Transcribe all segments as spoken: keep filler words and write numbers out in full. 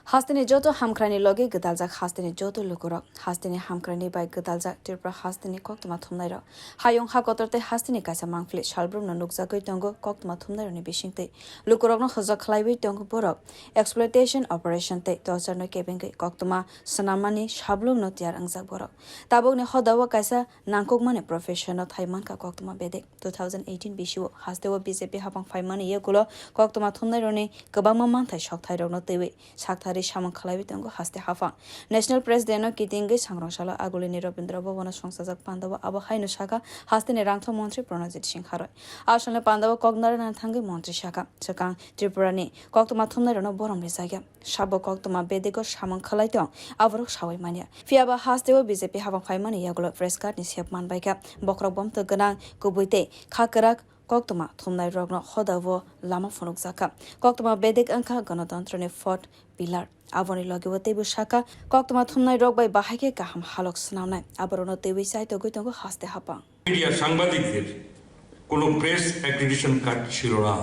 Hasteni joto hamkrai ni logi gwdaljak hasteni joto lukurok, hasteni hamkrai ni bai gwdaljak Tripura hasteni koktwma thumnairok. Hayung ha kotor tei hasteni kaisa mangpili salbrumno nukjagwi tongo koktwma thumnairokni bisingtwi. Lukurokno hojak khlaiwi tongo borok. Exploitation operation tei torture no kebengwi koktwma swnammani sablumno tiyar wngjak borok. Tabukni hodao kaisa nangkukmani profession no thai mankha koktwma bedek. Two thousand eighteen bisio hasteo B J P hapang phaimani yagulo koktwma thumnairokni kwbangma manthai sokthairokno twiwi sakthari samung khlaiwi tongo haste haphang. National President no kitingwi sangrong salo agulini Rabindra Bhavan o songchajak pandao abo haino sakha hasteni rangthok montri Pranajit Singha Roy. A salni pandao kok narwkna thangwi montri sakha, swkang Tripurani koktwma thumnairokno borom rijakya. Sabo koktwma bedego samung khlai tong, aborok sawi manya. Phiyaba hasteo B J P hapang phaimani yagulo press card ni sep manbaikha. Bokhorok bomtwk gwnang, kubui tei kha kwrak koktwma thumnairokno hodao lama phunukjakha. Koktwma bedek wngkha ganatantrani fourth pillar. Aboni logeo teibo sakha, koktwma thumnairok bai bahai khe kaham halok swnamnai. Aborokno twiwi chaitogwi tongo haste hapang. Media সাংবাদিকদের কোনো press accreditation card ছিল না,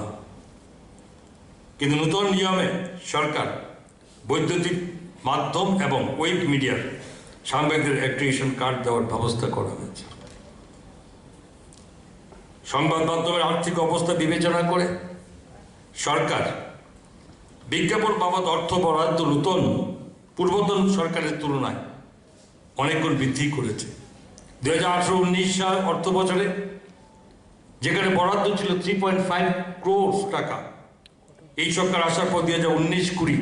কিন্তু নতুন নিয়মে সরকার বৈদ্যুতিক মাধ্যম এবং ওয়েব মিডিয়ার সাংবাদিকদের অ্যাক্রিডিটেশন কার্ড দেওয়ার ব্যবস্থা করা হয়েছে। সংবাদ মাধ্যমের আর্থিক অবস্থা বিবেচনা করে সরকার বিজ্ঞাপন বাবদ অর্থ বরাদ্দ নতুন পূর্বতন সরকারের তুলনায় অনেক গুণ বৃদ্ধি করেছে। দুই হাজার আঠারো উনিশ সাল অর্থ বছরে যেখানে বরাদ্দ ছিল থ্রি পয়েন্ট ফাইভ ক্রোর টাকা, এই সরকার আসার পর দুই হাজার উনিশ কুড়ি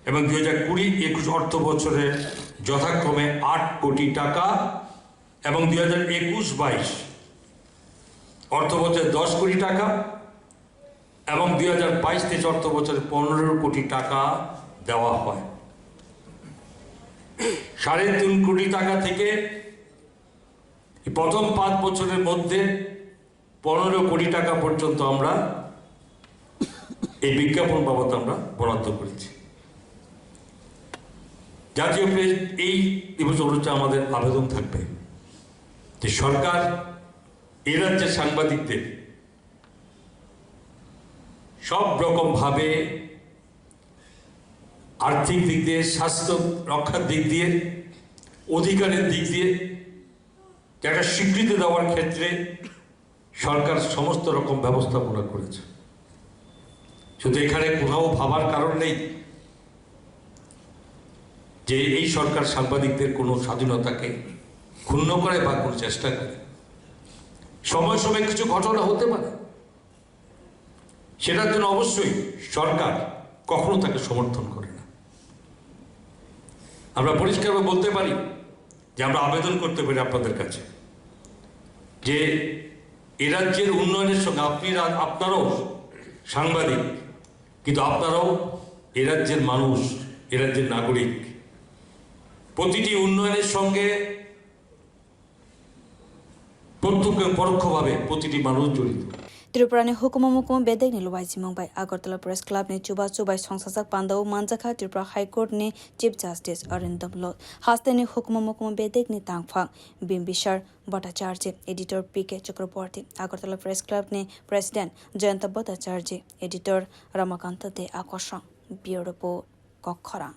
এবং দুই হাজার কুড়ি একুশ অর্থ বছরে যথাক্রমে আট কোটি টাকা এবং দুই হাজার একুশ বাইশ অর্থ বছরে দশ কোটি টাকা এবং দুই হাজার বাইশ তেইশ অর্থ বছরে পনেরো কোটি টাকা দেওয়া হয়। সাড়ে তিন কোটি টাকা থেকে এই প্রথম পাঁচ বছরের মধ্যে পনেরো কোটি টাকা পর্যন্ত আমরা এই বিজ্ঞাপন বাবদ আমরা বরাদ্দ করেছি। জাতীয় প্রেস এই দিবস উপলক্ষে আমাদের আবেদন থাকবে যে সরকার এ রাজ্যের সাংবাদিকদের সব রকমভাবে আর্থিক দিক দিয়ে, স্বাস্থ্য রক্ষার দিক দিয়ে, অধিকারের দিক দিয়ে একটা স্বীকৃতি দেওয়ার ক্ষেত্রে সরকার সমস্ত রকম ব্যবস্থাপনা করেছে। শুধু এখানে কোথাও ভাবার কারণ নেই যে এই সরকার সাংবাদিকদের কোনো স্বাধীনতাকে ক্ষুণ্ণ করে বা কোনো চেষ্টা করে। সময় সময় কিছু ঘটনা হতে পারে, সেটার জন্য অবশ্যই সরকার কখনো তাকে সমর্থন করে না। আমরা পরিষ্কারভাবে বলতে পারি যে আমরা আবেদন করতে পারি আপনাদের কাছে যে এ রাজ্যের উন্নয়নের সঙ্গে আপনি রা-, আপনারাও সাংবাদিক, কিন্তু আপনারাও এ রাজ্যের মানুষ, এ রাজ্যের নাগরিক। প্রতিটি উন্নয়নের সঙ্গে প্রত্যক্ষ এবং পরোক্ষভাবে প্রতিটি মানুষ জড়িত। Tripura ni hukumu mukumu bedek ni luai chimung bai Agartala Press Club ni chubachu bai songsajak pandao manjakha Tripura High Court ni Chief Justice Arindam Lal. Haste ni hukumu mukumu bedek ni tangphang Bimbisar Bhattacharjee, Editor P K Chakraborty, Agartala Press Club ni President Jayanta Bhattacharjee, Editor Ramakanta De Akosong. Bureau Report, Kokkhorang.